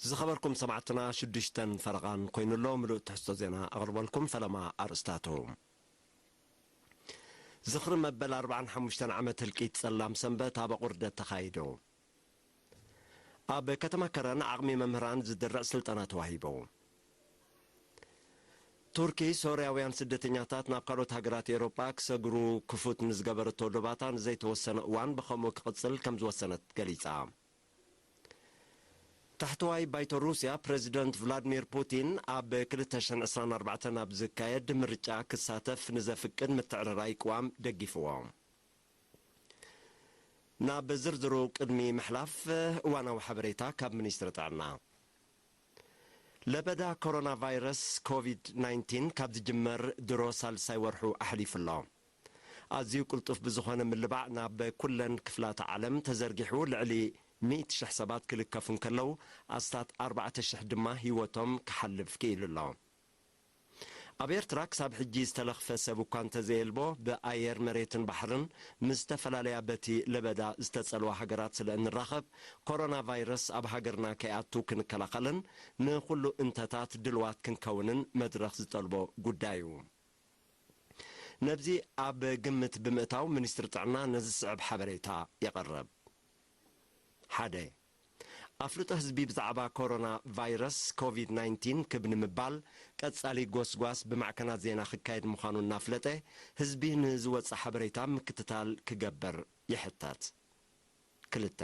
ዝኸበርኩም ሰማዕትና፣ ሽዱሽተን ፈረቓን ኮይኑሎ። ምሉእ ትሕዝቶ ዜና ኣቕርበልኩም። ፈለማ ኣርእስታቱ። ዝኽሪ መበል ኣርባዓን ሓሙሽተን ዓመት ህልቂት ጸላም ሰንበት ኣብ ኣቑርደት ተኻይዱ። ኣብ ከተማ ከረን ዓቕሚ መምህራን ዝድርዕ ስልጠና ተዋሂቡ። ቱርኪ፣ ሶርያውያን ስደተኛታት ናብ ካልኦት ሃገራት ኤውሮጳ ክሰግሩ ክፉት ንዝገበረቶ ዶባታ ንዘይተወሰነ እዋን ብኸምኡ ክቕጽል ከም ዝወሰነት ገሊጻ። ታሕተዋይ ባይቶ ሩስያ፣ ፕረዚደንት ቭላድሚር ፑቲን ኣብ ክልተ ሽሕን ዕስራን ኣርባዕተን ኣብ ዝካየድ ምርጫ ክሳተፍ ንዘፍቅድ ምትዕርራይ ቅዋም ደጊፍዎ። ናብ ዝርዝሩ ቅድሚ ምሕላፍ፣ እዋናዊ ሓበሬታ ካብ ሚኒስትሪ ጥዕና። ለበዳ ኮሮና ቫይረስ ኮቪድ ናይንቲን ካብ ዝጅመር ድሮ ሳልሳይ ወርሑ ኣሕሊፉ ኣሎ። ኣዝዩ ቅልጡፍ ብዝኾነ ምልባዕ ናብ ኩለን ክፍላተ ዓለም ተዘርጊሑ፣ ልዕሊ ሚእቲ ሽሕ ሰባት ክልከፉ እንከለዉ፣ ኣስታት ኣርባዕተ ሽሕ ድማ ህይወቶም ክሓልፍ ክኢሉ ኣሎ። ኣብ ኤርትራ ክሳብ ሕጂ ዝተለኽፈ ሰብ እኳ እንተዘየልቦ፣ ብኣየር፣ መሬትን ባሕርን ምስ ዝተፈላለያ በቲ ለበዳ ዝተጸልዋ ሃገራት ስለ እንራኸብ፣ ኮሮና ቫይረስ ኣብ ሃገርና ከይኣቱ ክንከላኸልን ንኹሉ እንተታት ድልዋት ክንከውንን መድረኽ ዝጠልቦ ጉዳይ እዩ። ነብዚ ኣብ ግምት ብምእታው፣ ሚኒስትሪ ጥዕና ነዚ ዝስዕብ ሓበሬታ የቕርብ። ሓደ፣ ኣፍልጦ ህዝቢ ብዛዕባ ኮሮና ቫይረስ ኮቪድ ናይንቲን ክብ ንምባል ቀጻሊ ጎስጓስ ብማዕከናት ዜና ክካየድ ምዃኑ እናፍለጠ፣ ህዝቢ ንዝወጽእ ሓበሬታ ምክትታል ክገብር ይሕተት። ክልተ፣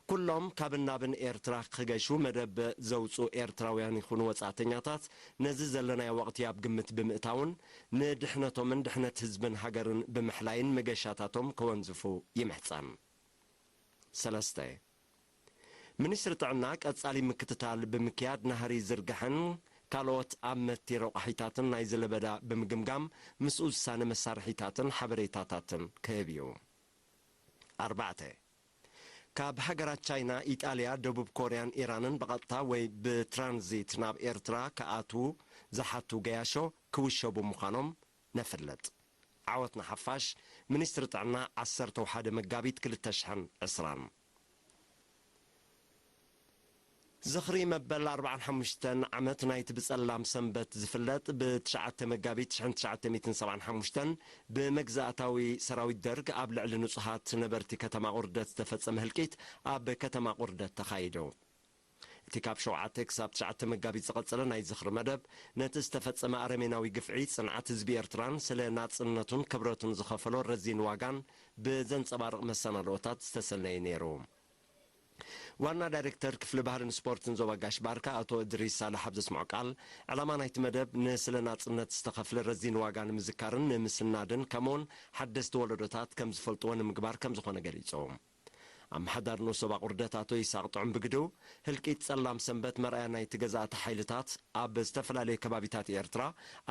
ኩሎም ካብን ናብን ኤርትራ ክገሹ መደብ ዘውጽኡ ኤርትራውያን ይኹኑ ወጻእተኛታት፣ ነዚ ዘለናዮ ወቕቲ ኣብ ግምት ብምእታውን ንድሕነቶምን ድሕነት ህዝብን ሃገርን ብምሕላይን መገሻታቶም ከወንዝፉ ይምሕጸን። ሰለስተ፣ ሚኒስትሪ ጥዕና ቀጻሊ ምክትታል ብምክያድ፣ ናህሪ ዝርጋሕን ካልኦት ኣመቲ ረቋሒታትን ናይዚ ለበዳ ብምግምጋም፣ ምስኡ ዝሳነ መሳርሒታትን ሓበሬታታትን ክህብ እዩ። ኣርባዕተ፣ ካብ ሃገራት ቻይና፣ ኢጣልያ፣ ደቡብ ኮርያን ኢራንን ብቐጥታ ወይ ብትራንዚት ናብ ኤርትራ ክኣትዉ ዝሓቱ ገያሾ ክውሸቡ ምዃኖም ነፍልጥ። ዓወት ንሓፋሽ። ሚኒስትሪ ጥዕና፣ ዓሰርተ ወሓደ መጋቢት ክልተ ሽሕን ዕስራን። ዝኽሪ መበል ኣርባዓን ሓሙሽተን ዓመት ናይቲ ብጸላም ሰንበት ዝፍለጥ፣ ብትሽዓተ መጋቢት ሽሕን ትሽዓተ ሚእትን ሰብዓን ሓሙሽተን ብመግዛእታዊ ሰራዊት ደርግ ኣብ ልዕሊ ንጹሃት ነበርቲ ከተማ ቁርደት ዝተፈጸመ ህልቂት ኣብ ከተማ ቁርደት ተኻይዱ። እቲ ካብ ሸውዓተ ክሳብ ትሽዓተ መጋቢት ዝቐጸለ ናይ ዝኽሪ መደብ፣ ነቲ ዝተፈጸመ ኣረሜናዊ ግፍዒ፣ ጽንዓት ህዝቢ ኤርትራን ስለ ናጽነቱን ክብረቱን ዝኸፈሎ ረዚን ዋጋን ብዘንጸባርቕ መሰናድኦታት ዝተሰነየ ነይሩ። ዋና ዳይሬክተር ክፍሊ ባህልን ስፖርትን ዞባ ጋሽ ባርካ ኣቶ እድሪስ ሳልሕ ኣብ ዘስምዖ ቃል፣ ዕላማ ናይቲ መደብ ንስለ ናጽነት ዝተኸፍለ ረዚን ዋጋ ንምዝካርን ንምስናድን፣ ከምኡውን ሓደስቲ ወለዶታት ከም ዝፈልጥዎ ንምግባር ከም ዝኾነ ገሊጹ። ኣመሓዳሪ ንኡስ ዞባ ቁርደት ኣቶ ይስሐቅ ጥዑም ብግድኡ፣ ህልቂት ጸላም ሰንበት መርኣያ ናይቲ ገዛእቲ ሓይልታት ኣብ ዝተፈላለዩ ከባቢታት ኤርትራ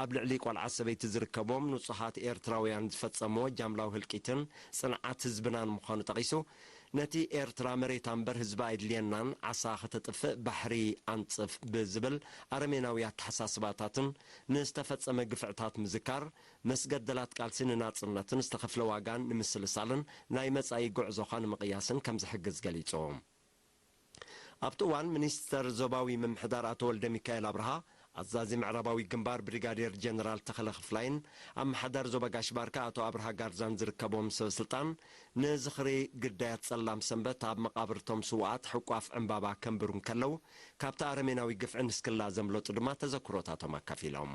ኣብ ልዕሊ ቆልዓ ሰበይቲ ዝርከቦም ንጹሃት ኤርትራውያን ዝፈጸምዎ ጃምላዊ ህልቂትን ጽንዓት ህዝብናን ምዃኑ ጠቒሱ፣ ነቲ ኤርትራ መሬታ እምበር ህዝባ ኣይድልየናን፣ ዓሳ ከተጥፍእ ባሕሪ ኣንጽፍ ብዝብል ኣረሜናዊ ኣተሓሳስባታትን ንዝተፈጸመ ግፍዕታት ምዝካር፣ ምስ ገደላት ቃልሲ ንናጽነትን ዝተኸፍለ ዋጋን ንምስልሳልን ናይ መጻኢ ጉዕዞኻ ንምቕያስን ከም ዝሕግዝ ገሊጹ። ኣብቲ እዋን፣ ሚኒስተር ዞባዊ ምምሕዳር ኣቶ ወልደ ሚካኤል ኣብርሃ፣ ኣዛዚ ምዕራባዊ ግንባር ብሪጋዴር ጀነራል ተኸለ ክፍላይን ኣመሓዳሪ ዞባ ጋሽ ባርካ ኣቶ ኣብርሃ ጋርዛን ዝርከቦም ሰበ ስልጣን፣ ንዝኽሪ ግዳያት ጸላም ሰንበት ኣብ መቓብርቶም ስውኣት ሕቋፍ ዕምባባ ከንብሩ እንከለዉ፣ ካብቲ ኣረሜናዊ ግፍዒ ንስክላ ዘምለጡ ድማ ተዘክሮታቶም ኣካፊሎም።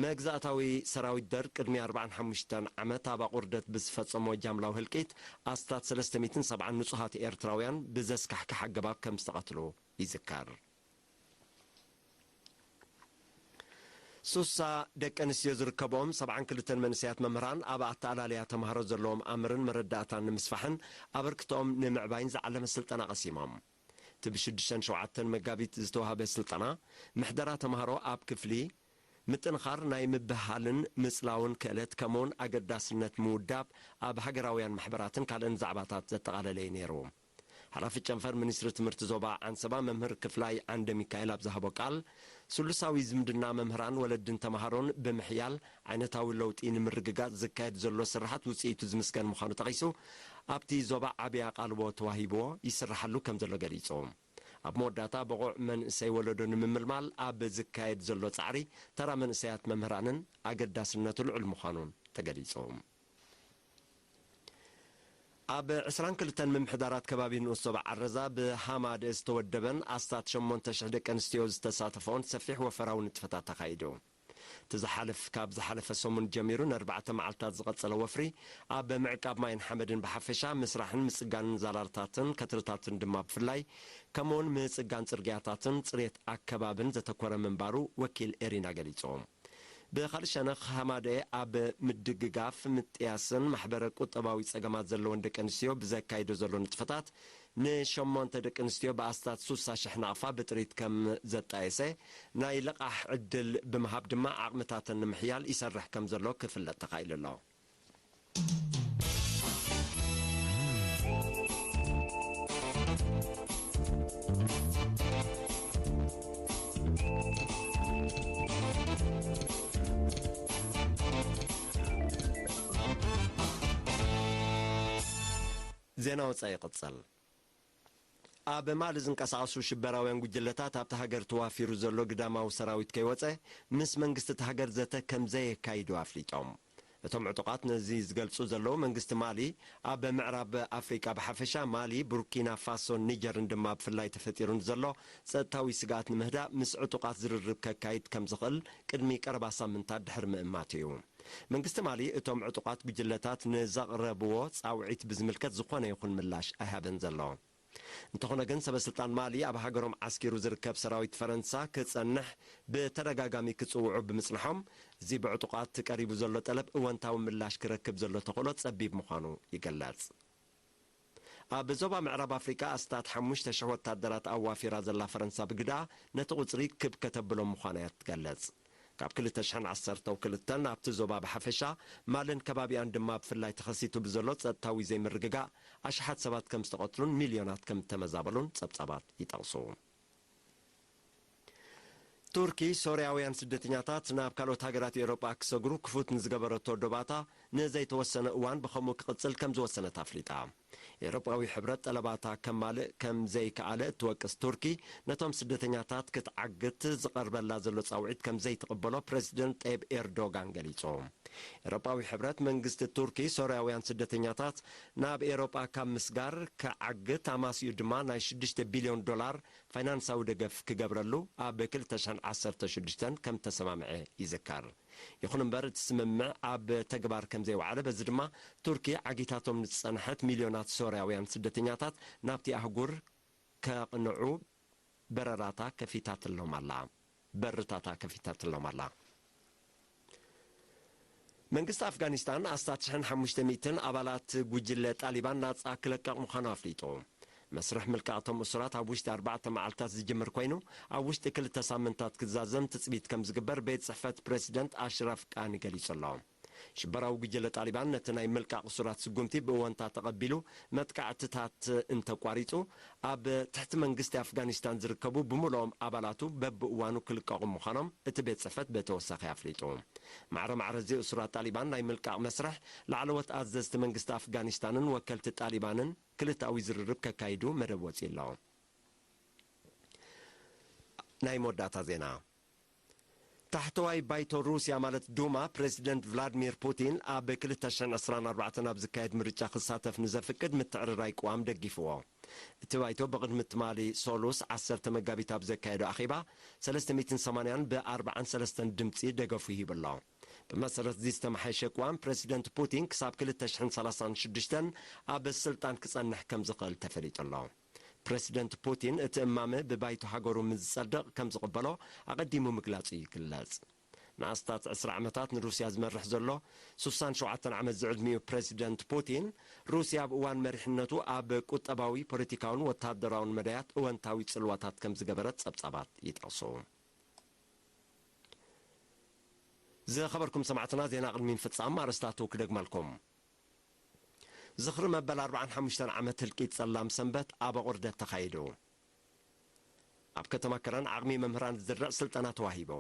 መግዛእታዊ ሰራዊት ደርግ ቅድሚ ኣርባዓን ሓሙሽተን ዓመት ኣብ ኣቑርደት ብዝፈጸሞ ጃምላዊ ህልቂት፣ ኣስታት ሰለስተ ሚእትን ሰብዓን ንጹሃት ኤርትራውያን ብዘስካሕክሕ ኣገባብ ከም ዝተቐትሉ ይዝከር። ሱሳ ደቂ ኣንስትዮ ዝርከብኦም ሰብዓን ክልተን መንእሰያት መምህራን፣ ኣብ ኣተኣላልያ ተምሃሮ ዘለዎም ኣምርን መረዳእታን ንምስፋሕን ኣበርክቶኦም ንምዕባይን ዝዓለመ ስልጠና ቀሲሞም። እቲ ብሽዱሽተን ሸውዓተን መጋቢት ዝተዋህበ ስልጠና፣ ምሕደራ ተምሃሮ ኣብ ክፍሊ፣ ምጥንኻር ናይ ምብህሃልን ምጽላውን ክእለት፣ ከምኡውን ኣገዳስነት ምውዳብ ኣብ ሃገራውያን ማሕበራትን ካልእን ዛዕባታት ዘጠቓለለ እዩ ነይሩ። ሓላፊ ጨንፈር ሚኒስትሪ ትምህርቲ ዞባ ዓንሰባ መምህር ክፍላይ ዓንደ ሚካኤል ኣብ ዝሃቦ ቃል፣ ስሉሳዊ ዝምድና መምህራን፣ ወለድን ተምሃሮን ብምሕያል፣ ዓይነታዊ ለውጢ ንምርግጋጽ ዝካየድ ዘሎ ስርሓት ውጽኢቱ ዝምስገን ምዃኑ ጠቒሱ፣ ኣብቲ ዞባ ዓቢ ኣቓልቦ ተዋሂብዎ ይስርሓሉ ከም ዘሎ ገሊጹ። ኣብ መወዳእታ፣ ብቑዕ መንእሰይ ወለዶ ንምምልማል ኣብ ዝካየድ ዘሎ ጻዕሪ፣ ተራ መንእሰያት መምህራንን ኣገዳስነቱ ልዑል ምዃኑን ተገሊጹ። ኣብ ዕስራን ክልተን ምምሕዳራት ከባቢ ንኡስ ዞባ ዓረዛ ብሃማደ ዝተወደበን ኣስታት ሸሞንተ ሽሕ ደቂ ኣንስትዮ ዝተሳተፈኦን ሰፊሕ ወፈራዊ ንጥፈታት ተኻይዱ። እቲ ዝሓልፍ ካብ ዝሓለፈ ሰሙን ጀሚሩ ንኣርባዕተ መዓልታት ዝቐጸለ ወፍሪ፣ ኣብ ምዕቃብ ማይን ሓመድን ብሓፈሻ፣ ምስራሕን ምጽጋንን ዛላርታትን ከትርታትን ድማ ብፍላይ፣ ከምኡውን ምጽጋን ጽርግያታትን ጽሬት ኣከባብን ዘተኮረ ምንባሩ ወኪል ኤሪና ገሊጹ። ብኻልእ ሸነኽ፣ ሃማደ ኣብ ምድግጋፍ ምጥያስን ማሕበረ ቁጠባዊ ጸገማት ዘለወን ደቂ ኣንስትዮ ብዘካይዶ ዘሎ ንጥፈታት፣ ንሸሞንተ ደቂ ኣንስትዮ ብኣስታት ሱሳ ሽሕ ናቕፋ ብጥሪት ከም ዘጣየሰ፣ ናይ ልቓሕ ዕድል ብምሃብ ድማ ዓቕምታተን ንምሕያል ይሰርሕ ከም ዘሎ ክፍለጥ ተኻኢሉ ኣሎ። ዜና ወጻኢ ይቕጽል። ኣብ ማሊ ዝንቀሳቐሱ ሽበራውያን ጉጅለታት ኣብቲ ሃገር ተዋፊሩ ዘሎ ግዳማዊ ሰራዊት ከይወጸ፣ ምስ መንግስቲ እታ ሃገር ዘተ ከም ዘየካይዱ ኣፍሊጦም። እቶም ዕጡቓት ነዚ ዝገልጹ ዘለዉ፣ መንግስቲ ማሊ ኣብ ምዕራብ ኣፍሪቃ ብሓፈሻ፣ ማሊ፣ ቡርኪና ፋሶን ኒጀርን ድማ ብፍላይ ተፈጢሩ ንዘሎ ጸጥታዊ ስግኣት ንምህዳእ ምስ ዕጡቓት ዝርርብ ከካይድ ከም ዝኽእል ቅድሚ ቀረባ ሳምንታት ድሕሪ ምእማቱ እዩ። መንግስቲ ማሊ እቶም ዕጡቓት ጉጅለታት ንዘቕረብዎ ጻውዒት ብዝምልከት ዝኾነ ይኹን ምላሽ ኣይሃበን ዘሎ። እንተኾነ ግን፣ ሰበ ስልጣን ማሊ ኣብ ሃገሮም ዓስኪሩ ዝርከብ ሰራዊት ፈረንሳ ክጸንሕ ብተደጋጋሚ ክጽውዑ ብምጽንሖም፣ እዚ ብዕጡቓት ቀሪቡ ዘሎ ጠለብ እወንታዊ ምላሽ ክረክብ ዘሎ ተኽእሎ ጸቢብ ምዃኑ ይግለጽ። ኣብ ዞባ ምዕራብ ኣፍሪቃ ኣስታት ሓሙሽተ ሽሕ ወታደራት ኣዋፊራ ዘላ ፈረንሳ ብግዳ ነቲ ቁጽሪ ክብ ከተብሎ ምዃና እያ ትገልጽ። ካብ ክልተ ሽሕን ዓሰርተው ክልተን ኣብቲ ዞባ ብሓፈሻ፣ ማልን ከባቢኣን ድማ ብፍላይ ተኸሲቱ ብዘሎ ጸጥታዊ ዘይምርግጋእ ኣሽሓት ሰባት ከም ዝተቐትሉን ሚልዮናት ከም እተመዛበሉን ጸብጻባት ይጠቕሱ። ቱርኪ፣ ሶርያውያን ስደተኛታት ናብ ካልኦት ሃገራት ኤውሮጳ ክሰግሩ ክፉት ንዝገበረቶ ዶባታ፣ ንዘይተወሰነ እዋን ብኸምኡ ክቕጽል ከም ዝወሰነት ኣፍሊጣ። ኤውሮጳዊ ሕብረት ጠለባታ ከማልእ ከም ዘይከኣለ እትወቅስ ቱርኪ፣ ነቶም ስደተኛታት ክትዓግት ዝቐርበላ ዘሎ ጻውዒት ከም ዘይትቕበሎ ፕረሲደንት ጠይብ ኤርዶጋን ገሊጹ። ኤውሮጳዊ ሕብረት፣ መንግስቲ ቱርኪ፣ ሶርያውያን ስደተኛታት ናብ ኤውሮጳ ካብ ምስጋር ክዓግት፣ ኣማሲኡ ድማ ናይ ሽዱሽተ ቢልዮን ዶላር ፋይናንሳዊ ደገፍ ክገብረሉ ኣብ ክልተ ሽሕን ዓሰርተ ሽዱሽተን ከም ተሰማምዐ ይዝከር። ይኹን እምበር፣ እቲ ስምምዕ ኣብ ተግባር ከም ዘይወዓለ፣ በዚ ድማ ቱርኪ ዓጊታቶም ንዝጸንሐት ሚልዮናት ሶርያውያን ስደተኛታት ናብቲ ኣህጉር ከቕንዑ በረራታ ከፊታትሎም ኣላ። በርታታ ከፊታትሎም ኣላ። መንግስቲ ኣፍጋኒስታን ኣስታት ሽሕን ሓሙሽተ ሚእትን ኣባላት ጉጅለ ጣሊባን ናጻ ክለቀቕ ምዃኑ ኣፍሊጡ። መስርሕ ምልቃቕ እቶም እሱራት ኣብ ውሽጢ ኣርባዕተ መዓልታት ዝጅምር ኮይኑ፣ ኣብ ውሽጢ ክልተ ሳምንታት ክዛዘም ትጽቢት ከም ዝግበር ቤት ጽሕፈት ፕረሲደንት ኣሽራፍ ቃኒ ገሊጹ ኣሎ። ሽበራዊ ጉጅለ ጣሊባን ነቲ ናይ ምልቃቕ እሱራት ስጉምቲ ብእወንታ ተቐቢሉ፣ መጥቃዕትታት እንተቋሪጹ፣ ኣብ ትሕቲ መንግስቲ ኣፍጋኒስታን ዝርከቡ ብምልኦም ኣባላቱ በብእዋኑ ክልቀቑ ምዃኖም እቲ ቤት ጽሕፈት ብተወሳኺ ኣፍሊጡ። ማዕረ ማዕረ እዚ እሱራት ጣሊባን ናይ ምልቃቕ መስርሕ ላዕለዎት ኣዘዝቲ መንግስቲ ኣፍጋኒስታንን ወከልቲ ጣሊባንን ክልተኣዊ ዝርርብ ከካይዱ መደብ ወጺኡ ኣሎ። ናይ መወዳእታ ዜና። ታሕተዋይ ባይቶ ሩስያ ማለት ዱማ፣ ፕረሲደንት ቭላድሚር ፑቲን ኣብ ክልተ ሽሕን ዕስራን ኣርባዕተን ኣብ ዝካየድ ምርጫ ክሳተፍ ንዘፍቅድ ምትዕርራይ ቅዋም ደጊፍዎ። እቲ ባይቶ ብቕድሚ ትማሊ ሶሉስ ዓሰርተ መጋቢት ኣብ ዘካየዶ ኣኼባ ሰለስተ ሚእትን ሰማንያን ብኣርባዓን ሰለስተን ድምጺ ደገፉ ይህብ ኣሎ። ብመሰረት እዚ ዝተመሓየሸ ቅዋም፣ ፕረሲደንት ፑቲን ክሳብ ክልተ ሽሕን ሰላሳን ሽዱሽተን ኣብ ስልጣን ክጸንሕ ከም ዝኽእል ተፈሊጡ ኣሎ። ፕረሲደንት ፑቲን እቲ እማመ ብባይቶ ሃገሩ ምስ ዝጸድቕ ከም ዝቕበሎ ኣቐዲሙ ምግላጹ ይግለጽ። ንኣስታት ዕስራ ዓመታት ንሩስያ ዝመርሕ ዘሎ ሱሳን ሸውዓተን ዓመት ዝዕድሚኡ ፕረሲደንት ፑቲን፣ ሩስያ ኣብ እዋን መሪሕነቱ ኣብ ቁጠባዊ፣ ፖለቲካውን ወተሃደራውን መዳያት እወንታዊ ጽልዋታት ከም ዝገበረት ጸብጻባት ይጠቕሱ። ዝኸበርኩም ሰማዕትና፣ ዜና ቅድሚ ምፍጻም ኣርእስታቱ ክደግመልኩም። ዝኽሪ መበል ኣርባዓን ሓሙሽተን ዓመት ህልቂት ጸላም ሰንበት ኣብ ኣቑርደት ተኻይዱ። ኣብ ከተማ ከረን ዓቕሚ መምህራን ዝድርዕ ስልጠና ተዋሂቡ።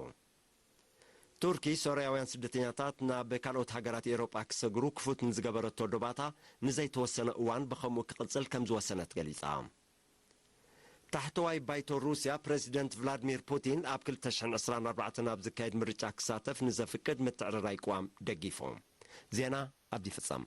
ቱርኪ፣ ሶርያውያን ስደተኛታት ናብ ካልኦት ሃገራት ኤውሮጳ ክሰግሩ ክፉት ንዝገበረቶ ዶባታ ንዘይተወሰነ እዋን ብኸምኡ ክቕጽል ከም ዝወሰነት ገሊጻ። ታሕተዋይ ባይቶ ሩስያ ፕረዚደንት ቭላድሚር ፑቲን ኣብ ክልተ ሽሕን ዕስራን ኣርባዕተን ኣብ ዝካየድ ምርጫ ክሳተፍ ንዘፍቅድ ምትዕርራይ ቅዋም ደጊፎም። ዜና ኣብዲ ፍጸም።